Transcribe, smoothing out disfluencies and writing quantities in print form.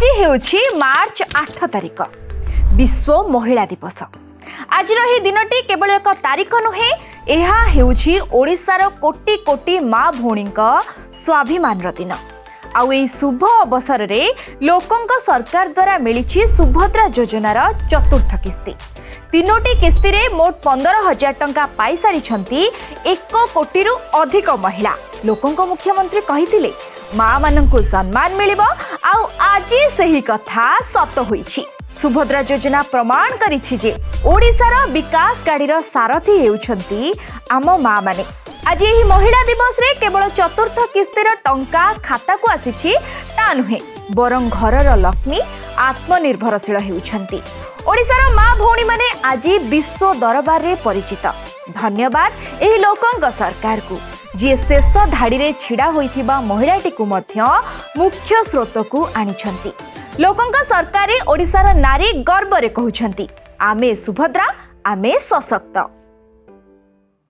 ଆଜି ହେଉଛି ମାର୍ଚ୍ଚ 8 ତାରିଖ, ବିଶ୍ୱ ମହିଳା ଦିବସ। ଆଜିର ଏହି ଦିନଟି କେବଳ ଏକ ତାରିଖ ନୁହେଁ, ଏହା ହେଉଛି ଓଡ଼ିଶାର କୋଟି କୋଟି ମା ଭଉଣୀଙ୍କ ସ୍ୱାଭିମାନର ଦିନ। ଆଉ ଏହି ଶୁଭ ଅବସରରେ ଲୋକଙ୍କ ସରକାର ଦ୍ୱାରା ମିଳିଛି ସୁଭଦ୍ରା ଯୋଜନାର ଚତୁର୍ଥ କିସ୍ତି। ତିନୋଟି କିସ୍ତିରେ ମୋଟ 15,000 ଟଙ୍କା ପାଇସାରିଛନ୍ତି 1 କୋଟିରୁ ଅଧିକ ମହିଳା। ଲୋକଙ୍କ ମୁଖ୍ୟମନ୍ତ୍ରୀ କହିଥିଲେ, ମାମାନଙ୍କୁ ସମ୍ମାନ ମିଳିବ, ଆଉ ଆଜି ସେହି କଥା ସତ ହୋଇଛି। ସୁଭଦ୍ରା ଯୋଜନା ପ୍ରମାଣ କରିଛି ଯେ ଓଡ଼ିଶାର ବିକାଶ ଗାଡ଼ିର ସାରଥୀ ହେଉଛନ୍ତି ଆମ ମାମାନେ। ଆଜି ଏହି ମହିଳା ଦିବସରେ କେବଳ ଚତୁର୍ଥ କିସ୍ତିର ଟଙ୍କା ଖାତାକୁ ଆସିଛି ତା ନୁହେଁ, ବରଂ ଘରର ଲକ୍ଷ୍ମୀ ଆତ୍ମନିର୍ଭରଶୀଳ ହେଉଛନ୍ତି। ଓଡ଼ିଶାର ମା ଭଉଣୀମାନେ ଆଜି ବିଶ୍ୱ ଦରବାରରେ ପରିଚିତ। ଧନ୍ୟବାଦ ଏହି ଲୋକଙ୍କ ସରକାରକୁ, ଯିଏ ଶେଷ ଧାଡ଼ିରେ ଛିଡ଼ା ହୋଇଥିବା ମହିଳାଟିକୁ ମଧ୍ୟ ମୁଖ୍ୟ ସ୍ରୋତକୁ ଆଣିଛନ୍ତି। ଲୋକଙ୍କ ସରକାରରେ ଓଡ଼ିଶାର ନାରୀ ଗର୍ବରେ କହୁଛନ୍ତି, ଆମେ ସୁଭଦ୍ରା, ଆମେ ସଶକ୍ତ।